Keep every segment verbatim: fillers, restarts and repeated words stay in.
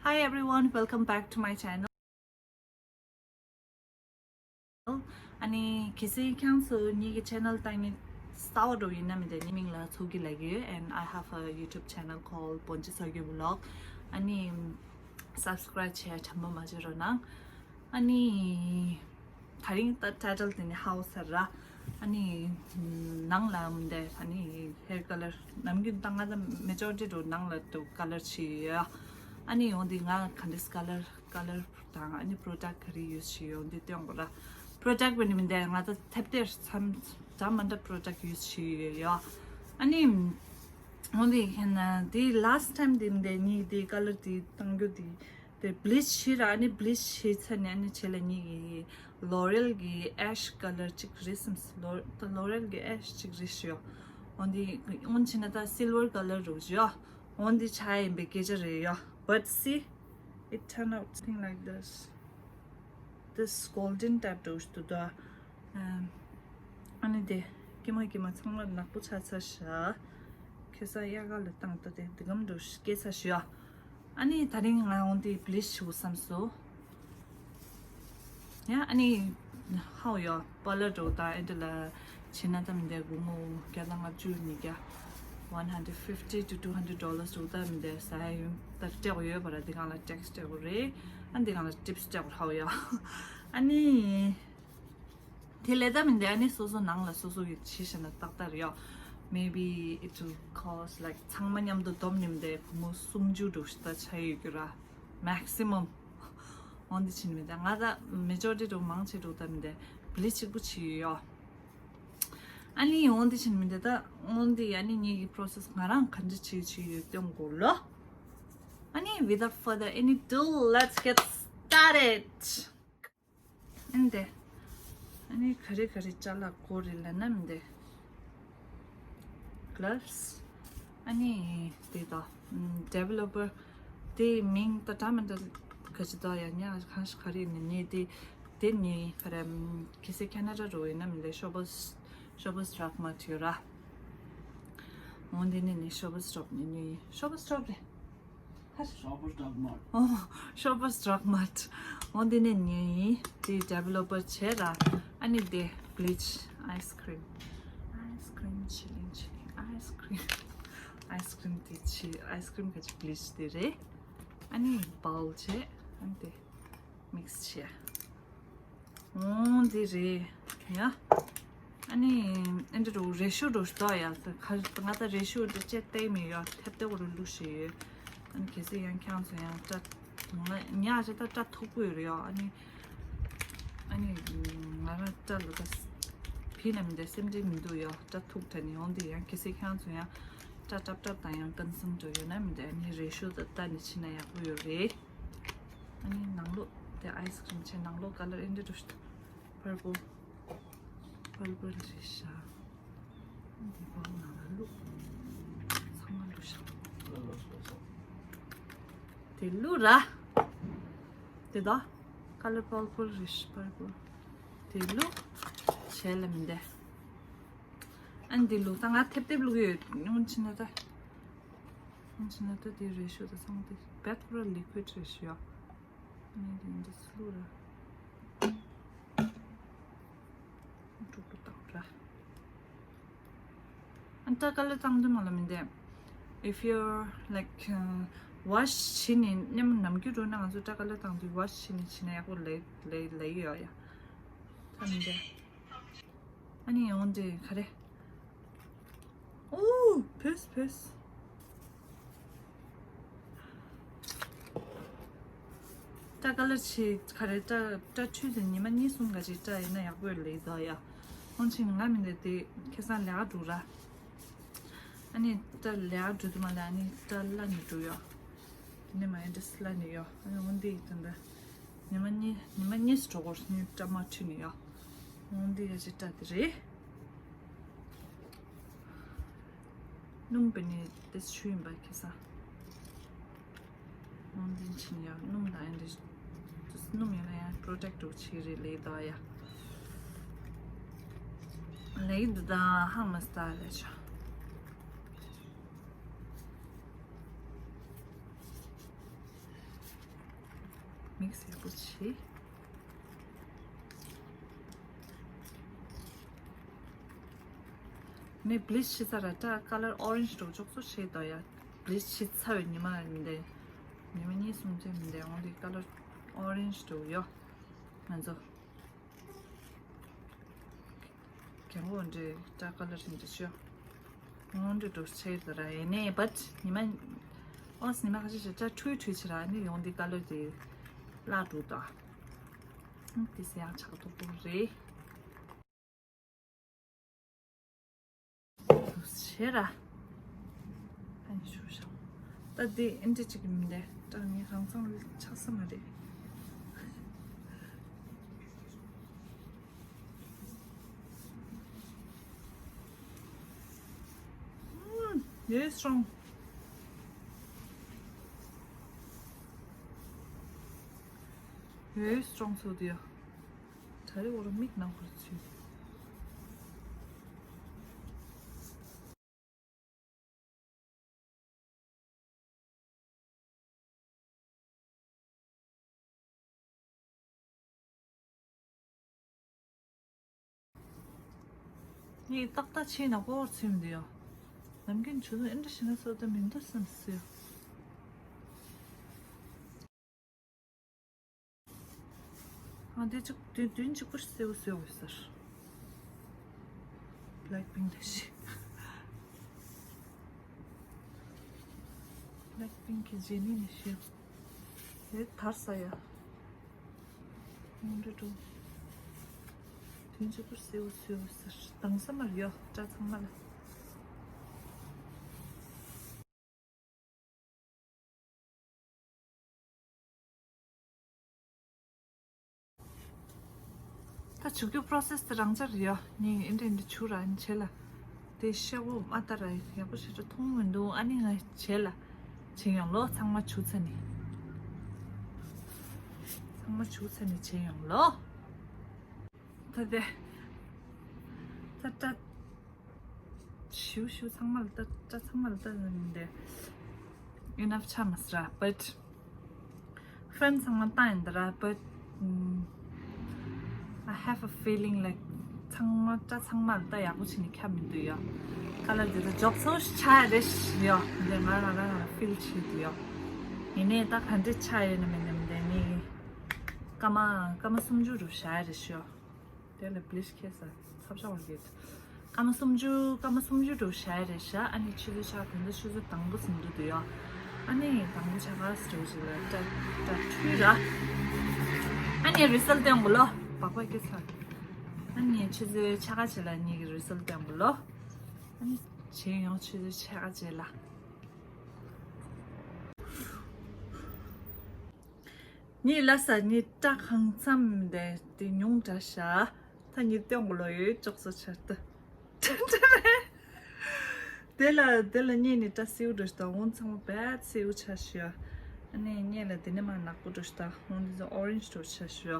Hi everyone, welcome back to my channel. ཨ་ནི་གལ་སྲིད་ཁྱེད་རང་ཚོ་ངེད་ཀྱི་ཆེ་ནལ་ལྟ་མཁན་གསར་པ་འདྲ་ཡིན་ན་མི་འདྲ། ངའི་མིང་ལ་ཚོགས་སྐྱིད་ལབ་ཀྱི་ཡོད། And I have a YouTube channel called སྤོན་ཆེ་ཚོགས་སྐྱིད་Vlog. ཨ་ནི་subscribe བྱས་དྲན་པ་མ་བརྗེད་རོགས་གནང་། ཨ་ནི་དེ་རིང་ད་ཊའི་ཊལ་དེ་ནི་ཧ་གོ་ཚར་ར། ཨ་ནི་ནང་ལ་འདི་ཨ་ནི་hair color ནམ་རྒྱུན་ད་ང་ད་མེ་ཇོ་རི་ཊི་འདྲ་ནང་ལ་འདྲ་ཀ་ལར་བྱེད་ཡོད། ཨ་ནི་འོ་འདི་ང་ག་འདྲས་ཀ་ལར་ཀ་ལར་དང་ཨ་ནི་པྲོ་ཌག་ག་རེ་ཡུ་སི་བྱེད་ཡོད་འདི་སྟོན་དགོས་ར། པྲོ་ཌག་བས་ནི་མི་འདི་ང་ད་ཐེབས་གཏེར་མཚམས་འདྲ་མ་འདྲ་པྲོ་ཌག་ཡུ་སི་བྱེད་ཡོད་ཡོད། ཨ་ནི་འོ་འདི་ཧེ་ན་འདི་last time འདི་འདི་ནི་འདི་ཀ་ལར་འདི་བཏང་རྒྱུ་འདི་དེ་བི་ལིཆ་བྱས་ར། ཨ་ནི་བི་ལིཆ་བྱས་ཚར་ནས་ཨ་ནི་བྱས་ལ་ངེད་ཀྱི་L'Oreal གི་ash color གཅིག་རེད་བསམས། L'Oreal གི་ash གཅིག་རེད་ཤག་ཡོ། འོ་འདི་འོན་ཆེ་ན་ད་silver color རུ་བྱས་ཡོ། འོ་འདི་ཆ་ཡིན་པའི་སྐད་ཆ་རེད་ཡོ། But see, it turn out something like this. This golden type འདྲ་བོ་ཞིག་འདུག་ད། ཨ་ནི་དེ་ཀྱེ་མ་ཀྱེ་མ་ཚང་མ་ནག་པོ་ཆགས་ཚར་ཤག་ཁ་སང་དབྱར་ཁ་ལ་བཏང་ད་དེ་འདི་གམ་འདྲ་བོ་ཞིག་སྐྱེས་ཚར་ཤག་ཡོ། ཨ་ནི་དེ་རིང་ང་འོ་འདི་བི་ལིཆ་བྱེད་དགོས་བསམས་སོང་། ཡ་ཨ་ནི་ཧ་གོ་ཡོ། པར་ལར་འགྲོ་ད་ཨེ་འདྲ་ལ་བྱེད་ན་ད་མི་འདི་སྒོར་མོ་བརྒྱ་དང་ལྔ་བཅུ་ཉིས་བརྒྱ། One hundred fifty to two hundred dollars འགྲོ་ད་མི་འདི་ཟ་ཡ་ཡོད། ད་སྤྲད་དགོས་ཡོད་པ་ར། འདི་སྒང་ལ་ཊེག་སི་སྤྲད་དགོས་རེད། ཨ་འདི་སྒང་ལ་ཊིབ་སི་སྤྲད་དགོས་ཧ་གོ་ཡོ། ཨ་ནི་དེ་ལས་ད་མི་འདི་ཨ་ནི་སོ་སོ་ནང་ལ་སོ་སོ་གི་བྱེད་བཞག་ན་ཏག་ཏག་རེད་ཡོ། Maybe it will cost like ཚང་མ་མཉམ་དུ་བསྡོམས་ནི་མི་འདི་སྒོར་མོ་སུམ་ཅུ་འགྲོ་ཞིག་ད་ཆ་ཡོད་རྒྱུ་ར། Maximum འོ་འདི་ཕྱིན་མི་འདི་ང་ད་མེ་ཇོ་རི་ཊི་འདྲ་མང་ཆེ་འགྲོ་ད་མི་འདི་བི་ལིཆ་གཅིག་པུ་བྱས་ཡོད། ཨ་ནི་འོ་འདི་ཕྱིན་མི་འདི་ད་འོ་འདི་ཨ་ནི་ངེད་ཀྱི་པྲོ་སེ་སི་ང་རང་ག་འདྲ་བྱས་བྱས་ཡོད་སྟོན་དགོས་ལོ། ཨ་ནི་without further any ado, let's get started. ཨ་ནི་དེ་ཨ་ནི་ག་རེ་ག་རེ་ཅ་ལག་དགོས་རེད་ལབ་ན་མི་འདི་གྷི་ལབ་སི། ཨ་ནི་དེ་ད་ཌི་ཝེ་ལོ་པར་དེ་མིང་ད་འདྲ་མི་འདྲ་ག་ཅི་ད་ཡ་ཉག་གང་ཞིག་ག་རེ་ནི་ནི་དེ་དེ་ནི་ག་རེ་གལ་སྲིད་ཁེ་ན་ཌ་འགྲོ་ཡིན་ན་མི་འདི་ཤོ་པར་ཤོ་པར་སི་ཌོག་མར་ཊི་ཡོད་ར། འོ་འདི་ནི་ནི་ཤོ་པར་སི་ཌོག་ནི་ནི་ཤོ་པར་སི་ཌོག་རེད། Shoppers Drug Mart. ཨོ། Shoppers Drug Mart. འོ་འདི་ནས་ཉོས་ཡིན། དེ་ཌི་ཝེ་ལོ་པར་བྱས་ར། ཨ་ནི་དེ་བི་ལིཆ་ཨའི་སི་ཀྲིམ། ཨའི་སི་ཀྲིམ་ཆི་ལིང་ཆི་ལིང་། ཨའི་སི་ཀྲིམ། ཨའི་སི་ཀྲིམ་དེ་ཆི་ཨའི་སི་ཀྲིམ་ག་ཅི་བི་ལིཆ་དེ་རེད། ཨ་ནི་བའོལ་བྱས། ཨ་ནི་དེ་མིག་སི་བྱས། འོ་འདི་རེད་ཡ། ཨ་ནི་ཨེ་འདྲ་རུ་རེ་ཤོ་འགྲོ་ཞིག་འདུག་ཡ། ད་ཁ་ང་ད་རེ་ཤོ་འདི་བཅད་བལྟས་མེད་ཡ། ཐེབས་ཏེ་འོ་རུ་བླུགས་ཤིག་ཡོད། ཨ་ནི་གལ་སྲིད་ཡང་ཁྱེད་རང་ཚོ་ཡང་སྐྲ་ང་ཉག་ཅིག་ད་སྐྲ་མཐུག་པོ་ཡོད་རེད་ཡ། ཨ་ནི་ཨ་ནི་ང་རང་སྐྲ་ལ་ད་ཕི་ནམ་འདི་སེམས་ཁྲལ་མི་འདུག་ཡ། སྐྲ་མཐུག་དྲགས་ནི་འོ་འདི་ཡང་གལ་སྲིད་ཁྱེད་རང་ཚོ་ཡང་སྐྲ་སྲབ་སྲབ་དང་ཡང་ཀན་སེན་འགྲོ་ཡོད་ན་མི་འདུག་ཨ་ནི་རེ་ཤོ་ད་ལྟ་ནི་ཕྱིན་ན་ཡག་པོ་ཡོད་རེད། ཨ་ནི་ནང་ལོགས་དེ་ཨའི་སི་ཀྲིམ་བྱས་ནང་ལོགས་ཀ་ལར་ཨེ་འདྲ་འགྲོ་ཞིག་འདུག་པར་པལ། པར་པལ་རེད་ཤག་འདི་བའོལ་ནང་ལ་བླུགས། ཚང་མ་བླུགས་ཤག་དེ་བླུགས་ར། དེ་ད་ཀ་ལར་པར་པལ་རེད་ཤག་པར་པལ། དེ་བླུགས། བྱས་ལ་མི་འདི། ཨ་ནི་དེ་བླུགས་ད་ང་ཐེབས་ཐེབས་བླུགས་ཡོད། སྔོན་ཕྱིན་ན་ད། སྔོན་ཕྱིན་ན་ད་དེ་རེ་ཤོ་ད་ཚང་མ་དེ་བེད་ཁོ་ར་ལི་ཁུ་ཌི་རེད་ཤག་ཡ། ཨ་ནི་དེ་འདི་བླུགས་ར། འགྲོ་འགྲོ་བཏང་ར། ཨ་ནི་ད་ཀ་ལར་བཏང་དུས་མ་ལ་མི་འདི། If you're like, uh, wash བྱས་ནས་མཉམ་ནམ་རྒྱུན་འགྲོ་ན་ང་ཚོ་ད་ཀ་ལར་བཏང་དུས་wash བྱས་ནས་བྱས་ན་ཡག་པོ་ལས་ལས་ལས་ཡོད་ཡ། ད་མི་འདི། ཨ་ནི་འོ་འདི་ག་རེ། ཨོ། བོས་བོས། སྐྲ་ཀ་ལར་ཆེ་ག་རེ་སྐྲ་སྐྲ་འཁྲུད་དེ་ཉི་མ་གཉིས་གསུམ་ག་ཅིག་སྐྲ་ཡིན་ན་ཡག་པོ་ལས་ད་ཡ། ཧོན་ཆིན་ང་མི་འདི་དེ་ཁ་སང་ལས་ཀ་འགྲོ་ར། ཨ་ནི་སྐྲ་ལས་ཀ་འགྲོ་དུས་མ་ལ་ཨ་ནི་སྐྲ་བླ་ནི་འགྲོ་ཡ། དེ་ནས་མ་ཡིན་འདྲ་སླ་ནི་ཡོད། ཨ་ནི་འོ་འདི་ཡིན་ད། ཉི་མ་གཉིས་ཉི་མ་གཉིས་སུ་འགྲོ་གོ་ནི་སྐྲ་མ་འཁྲུད་ནི་ཡོད། འོ་འདི་ཡ་ཅི་སྐྲ་དེ་རེད། སྣུམ་པ་ནི་དེ་ཆུ་ཡིན་པ་ཁེ་ས། འོ་འདི་ཕྱིན་ཡ་སྣུམ་དང་ཨེ་འདྲ། སྣུམ་ཡིན་ན་ཡང་པྲོ་ཊེག་ཊི་ཆེ་རེད་ལེ་ད་ཡ། ལེ་འདི་ད་ཧང་མ་སྟ་ལེ་ཆ། དེ། ནི་བི་ལིཆ་བྱེད་ས་ར་ཏྲ་ཀ་ལར་ཨོ་རེན་ཇི་འདྲ་བོ་ཅོག་ཙེ་བྱེད་དོ་ཡ། བི་ལིཆ་བྱེད་ཚར་བའི་ཉི་མ་མི་འདི། ཉི་མ་གཉིས་གསུམ་ཙམ་མི་འདི་འོང་དེ་ཀ་ལར་ཨོ་རེན་ཇི་འདྲ་བོ་ཡོད། ང་ཚོ། གྱང་ལོག་འདྲེ་ཏྲ་ཀ་ལར་རིང་འདྲ་ཤོ། ངོ་འདྲེ་འགྲོ་ཆེ་ད་ར་ཡེ་ནེ་བཊ་ཉི་མ། ཨོ་སི་ཉི་མ་ཁ་ཤས་ཤིག་ཏྲ་ཁྲུས་ཁྲུས་ཆེ་ར་ནི་ཡོང་འདི་ཀ་ལར་དེ་བརླག་འགྲོ་ད། དེ་སེ་ཡང་ཆགས་ཏོག་ཏོག་རེད། ཆེ་ར། ཨ་ནི་ཞུ་ཤག་ད་འདི་ཨིན་དྲི་གཅིག་གི་མི་འདྲ་ཏྲ་ངས་རང་ཚང་ཆགས་ས་མ་རེད། Very strong. Very strong so dear. ད་རེ་འོར་མིག་ནང་ཁུར་ཚུད། ངས་ཏག་ཏག་ཆེ་ན་ཀོར་ཚིམ་འདི་ཡོ། ནམ་རྒྱུན་ཆུ་ཚོད་ཨེ་འདྲ་ཞིག་ན་སོ་ད་མི་འདུག་བསམ་སྲིད། ཨ་འདི་ཅིག་དུས་དུས་གཅིག་པུ་སེའུ་སེའུ་ཡོད་ཟེར། Blackpink འདྲ་ཞིག Blackpink གི་ཇེ་ནི་ནི་ཞིག་དེ་དར་ས་ཡ། ཡོང་འདྲ་འགྲོ། དུས་གཅིག་པུ་སེའུ་སེའུ་ཟེར་དང་ས་མར་ཡོད་ཏྲ་ཚང་མ་ལ། ད་བྱུག་རྒྱུ་process དེ་རང་འཇགས་རེད་ཡ། ངས་ཨེ་འདྲ་ཨེ་འདྲ་བྱུག་ར་ཨ་ནི་བྱས་ལ། དེ་ཤ་བོ་མ་ལྟ་ར་ཡག་པོ་ཞེ་དྲག་མཐོང་མི་འདུག་ཨ་ནི་ང་བྱས་ལ། བྱས་ཡོང་ལོ་ཚང་མ་བྱུག་ཚར་ནས། ཚང་མ་བྱུག་ཚར་ནས་བྱས་ཡོང་ལོ། ད་དེ། ད་ད། ཞུ་ཞུ་ཚང་མ་ལ་ལྟ་ལྟ་ཚང་མ་ལ་ལྟ་ཟིན་འདི། Enough ཆ་མ་སྲ་but friend ཚང་མ་ལྟ་ཡིན་ད་ར་but I have a feeling like ཚང་མ་ལྟ་ཚང་མ་ལ་ལྟ་ཡག་པོ་བྱས་ནས་ཁྱབ་མི་འདུག་ཡ། ཁ་ལ་འདི་ལ་འཇོག་ཚོ་ཆ་རེ་ཡ་འདི་ང་རང་རང་ལ་feel བྱེད་འདུག་ཡ། ཡིན་ནའི་ད་ག་འདྲ་ཆ་ཡོད་ན་མེད་ན་མི་འདི་ནི། སྐར་མ་སྐར་མ་སུམ་ཅུ་རུ་བཞག་རེ་ཤོ། དེ་ལ་བི་ལིཆ་ཁྱེར་ས་ཚབ་ཤོག་གི། སྐར་མ་སུམ་ཅུ་སྐར་མ་སུམ་ཅུ་འགྲོ་བཞག་རེད་ཤག་ཨ་ནི་ཆུ་ཚོད་ཆག་དེ་འདྲ་ཆུ་ཚོད་དང་པོ་ཟིན་འགྲོ་དུ་ཡོད། ཨ་ནི་དང་པོ་ཆ་ག་སི་འགྲོ་ཞིག་ལ་ཏྲ་ཏྲ་ཁྲུས་ར། ཨ་ནི་རི་སལ་སྟོན་དགོས་ལོ། སྦག་སྦག་སྐྱེ་ཚར། ཨ་ནི་ཆུ་ཚོད་ཆ་ག་ཆེ་ལ་ངེད་ཀྱི་རི་སལ་སྟོན་དགོས་ལོ། ཨ་ནི་བྱས་ཡོང་ཆུ་ཚོད་ཆ་ག་ཆེ་ལ། ངའི་ལ་ས་ངའི་སྐྲ་གང་འཚམ་དེ་དེ་ཉུང་དྲགས་ཤག་ད་ངའི་སྟོན་གོ་ལོ་ཡོད་ཅོག་ཙེ་ཆར་ཏེ། དེ་ལ་དེ་ལ་ངས་ནི་སྐྲ་སེའུ་འདྲ་ཞིག་དང་འོང་ཚང་མ་བད་སེའུ་ཆ་ཤག་ཨ་ནི་ངས་ལ་དེ་ནས་མ་ནག་པོ་འདྲ་ཞིག་དང་འོང་འདི་ཚོ་ཨོ་རེན་ཇི་འདྲ་ཆ་ཤག་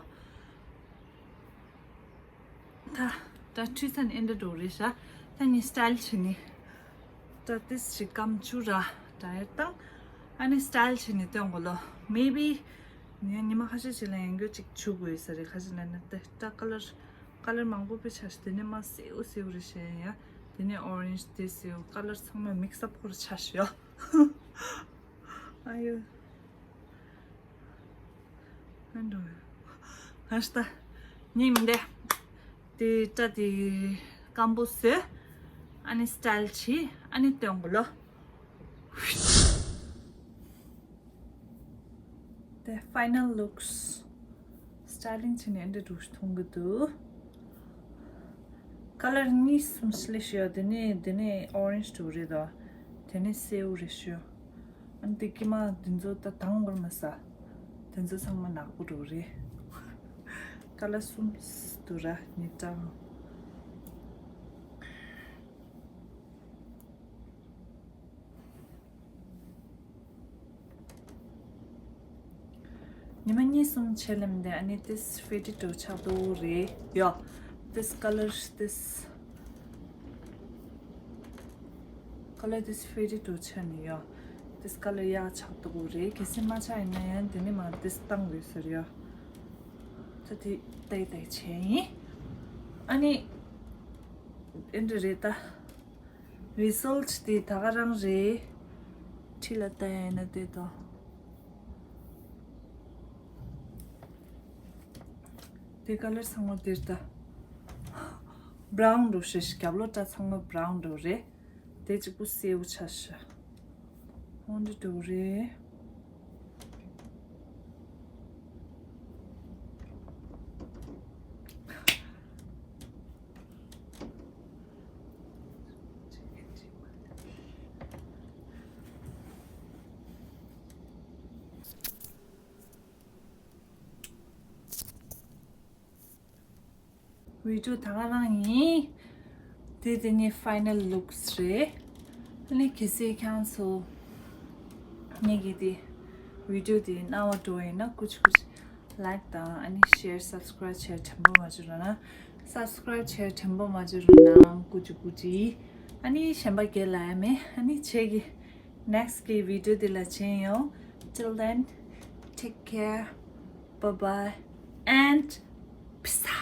ད་ད་ཁྲུས་ཚན་ཨེ་འདྲ་འགྲོ་རེད་ཤག་ད་ངས་སི་ཊལ་བྱེད་ནི། ད་ཏིས་ཞིག་སྐམ་བཅུག་ར་ཌ་ཡེཊ་དང་། ཨ་ནི་སི་ཊལ་བྱེད་ནི་སྟོན་གོ་ལོ། Maybe ངས་ཉི་མ་ཁ་ཤས་ཤིག་ལ་ཡང་འགྱོད་ཅིག་བྱུག་དགོས་ས་རེད་ཁ་ཤས་ལ་ནི་ཏེ་ད་ཀ་ལར་ཀ་ལར་མང་པོ་པའི་ཆ་ཞིག་དེ་ནས་མ་སེའུ་སེའུ་རེད་ཤག་ཡ། དེ་ནས་ཨོ་རེན་ཇི་དེ་སེའུ་ཀ་ལར་ཚང་མ་མིག་སི་ཨབ་ཁོ་ར་ཆ་ཤག་ཨ་ཡོ། ཧན་འགྲོ། ཧན་ཤ་ད། ཉིན་མི་འདེ། དེ་སྐྲ་དེ་སྐམ་པོ་བཟོས། ཨ་ནི་སི་ཊལ་བྱས། ཨ་ནི་སྟོན་གོ་ལོ། དེ་ཕའི་ནལ་ལུགས། སི་ཊལ་ལིང་བྱས་ནས་འདི་འདྲ་མཐོང་གི་འདུག་ཀ་ལར་གཉིས་གསུམ་སླེབས་ཤག་དེ་ནས་དེ་ནས་ཨོ་རེན་ཇི་འདྲ་རེད་དོ། དེ་ནས་སེའུ་རེད་ཤག་ཨ་ནི་དེ་ཀྱི་མ་དེ་ཚོ་ད་དང་བར་མ་ཟ། དེ་ཚོ་ཚང་མ་ནག་པོ་འདྲ་རེད། ཀ་ལར་གསུམ་འདུག་ར་ཉིས་ཀྲང་། ཉི་མ་གཉིས་གསུམ་བྱས་ལེམ་དེ་ཨ་ནི་ཏིས་ཕེ་ཌི་འདྲ་ཆགས་འདུག་རེད་ཡོ། ཏིས་ཀ་ལར་ཏིས། ཀ་ལར་ཏིས་ཕེ་ཌི་འདྲ་ཆགས་ནི་ཡོ། ཏིས་ཀ་ལར་ཡག་ཆགས་འདུག་རེད་གལ་སྲིད་མ་ཆགས་ཡིན་ན་ཡང་དེ་ནི་མ་ཏིས་བཏང་དགོས་ཟེར་ཡོ། ད་དེ་ཏག་ཏག་བྱས་ཡིན། ཨ་ནི་ཨེ་འདྲ་རེད་ད། རི་སལ་ཊི་དེ་ད་ག་རང་རེད། ཁྲིད་ལ་ལྟ་ཡ་ཡིན་ན་དེ་དང་། དེ་ཀ་ལར་ཚང་མ་དེར་ལྟ། བྷ་རའུན་འགྲོ་ཤེས་ཤིག་རྒྱབ་ལོགས་སྐྲ་ཚང་མ་བྷ་རའུན་འགྲོ་རེད། དེ་གཅིག་པུ་སེའུ་ཆ་ཤ། འོན་ཏེ་འགྲོ་རེད། བི་ཌིའོ་ད་ག་རང་ཡིན། དེ་དེ་ནི་ཕའི་ནལ་ལུག་སི་རེད། ཨ་ནི་གལ་སྲིད་ཁྱེད་ཚོ་ངེད་ཀྱི་དེ་བི་ཌིའོ་དེ་རྣ་བ་འགྲོ་ཡིན་ན་ཀུ་ཅི་ཀུ་ཅི་ལའིག་དང་ཨ་ནི་ཤེར་སབ་སི་ཀ་རའིབ་བྱས་དྲན་པོ་མ་བྱུང་རོགས་གནང་། སབ་སི་ཀ་རའིབ་བྱས་དྲན་པོ་མ་བྱུང་རོགས་གནང་ཀུ་ཅི་ཀུ་ཅི། ཨ་ནི་གཞན་པ་རྒྱལ་ལ་ཡ་མེད། ཨ་ནི་ཁྱེད་ཀྱི་ནེག་སི་ཊི་གི་བི་ཌིའོ་དེ་ལ་མཇལ་ཡོང་། Till then, take care, bye bye and peace out.